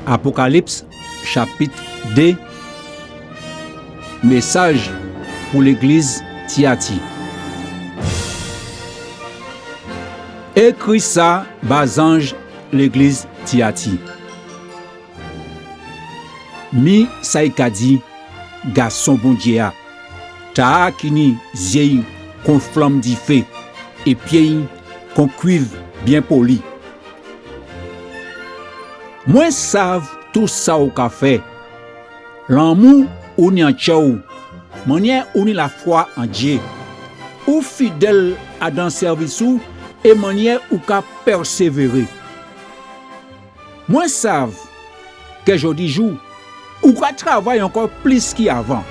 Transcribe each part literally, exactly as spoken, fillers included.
Apokalips, chapit dé. Mésaj pou légliz Tiyati. Ékri sa ba zanj légliz Tiyati. Mi sa i ka di, Gason Bondyé a, ta-a ki ni zyé'y kon flanm difé é pyé'y kon kwiv byen poli. Mwen sav tou sa ou ka fè, lanmou ou ni an tjè'w, mannyè ou ni lafwa an Dyé, ou fidèl adan sèvis ou é mannyè ou ka pèsévéré. Mwen sav kè jòdijou ou ka travay ankò plis ki avan.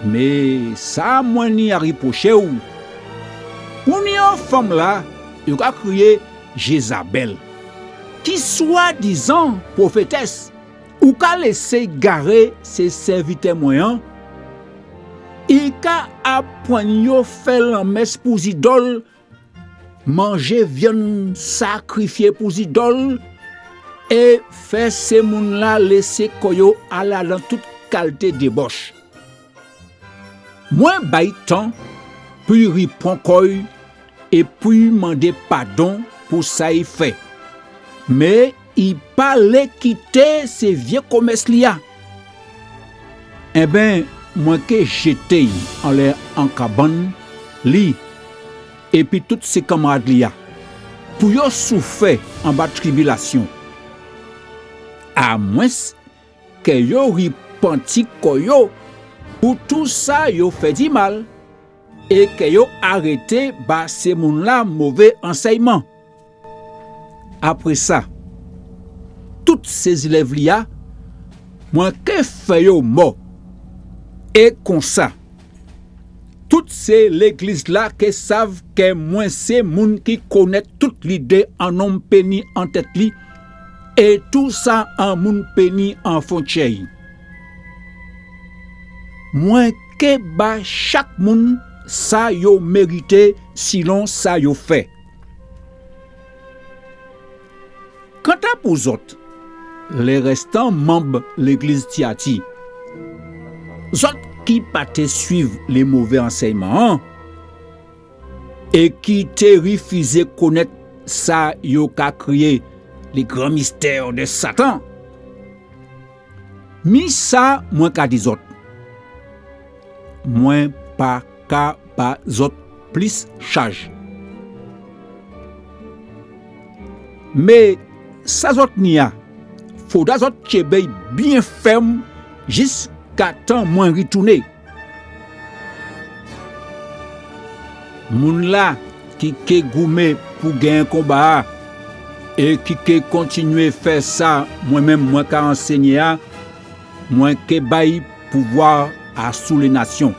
Mé sa mwen ni a ripwoché'w, ou ni on fanm la yo ka kriyé Jézabèl, ki swadizan pwofétès. Ou ka lésé garé sé sèvitè mwen an, i ka aprann yo fè lanmès pou zidòl, manjé vyann sakrifyé pou zidòl, é fè sé moun-la lésé kò yo alé adan tout kalté débòch. Mwen ba'y tan pou i riprann kò'y é pou i mandé padon pou sa i fè. Mé i pa lé kité sé vyé komès li a. Enben, mwen ké jété'y anlè an kabann, li épi tout sé kanmarad li a, pou yo soufè anba tribilasyon. Amwens kè yo ripanti kò yo pou tou sa yo fè di mal, é kè yo arété ba sé moun-la mové ansèyman. Apré sa, tout sé zélèv li a, mwen ké fè yo mò. É konsa, tout sé légliz-la ké sav kè mwen sé moun ki konnèt tout lidé an nonm pé ni an tèt li, é tou sa an moun pé ni an fon tjè'y. Mwen ké ba chak moun sa yo mérité silon sa yo fè. Kanta pou zòt, lé rèstan manm légliz Tiyati, zòt ki pa té swiv lé mové ansèyman an, é ki té rifizé konnèt sa yo ka kriyé lé gran mistè dè Satan, mi sa mwen ka di zòt, mwen pa ka ba zòt plis chaj. Mé sa zòt ni a, fodra zòt tjenbé'y byen fèm jiskatan mwen ritounen. Moun-la ki ké goumen pou genyen konba-a, é ki ké kontinyé fè sa mwen menm mwen ka ansényé a, mwen ké ba'y pouvwa asou lé nasyon.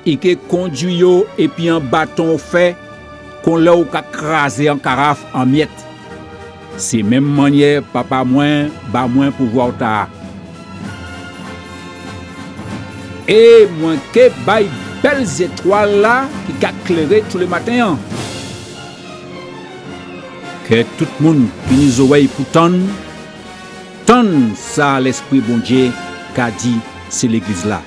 I ké kondui yo épi an baton fè, kon lè ou ka krazé an karaf an myèt. Sé menm mannyè Papa mwen ba mwen pouvwa-tala. É mwen ké ba'y bèl zétwal-la ki ka kléré toulématen an. Kè tout moun ki ni zòrèy pou tann, tann sa Lèspri Bondyé ka di sé légliz-la.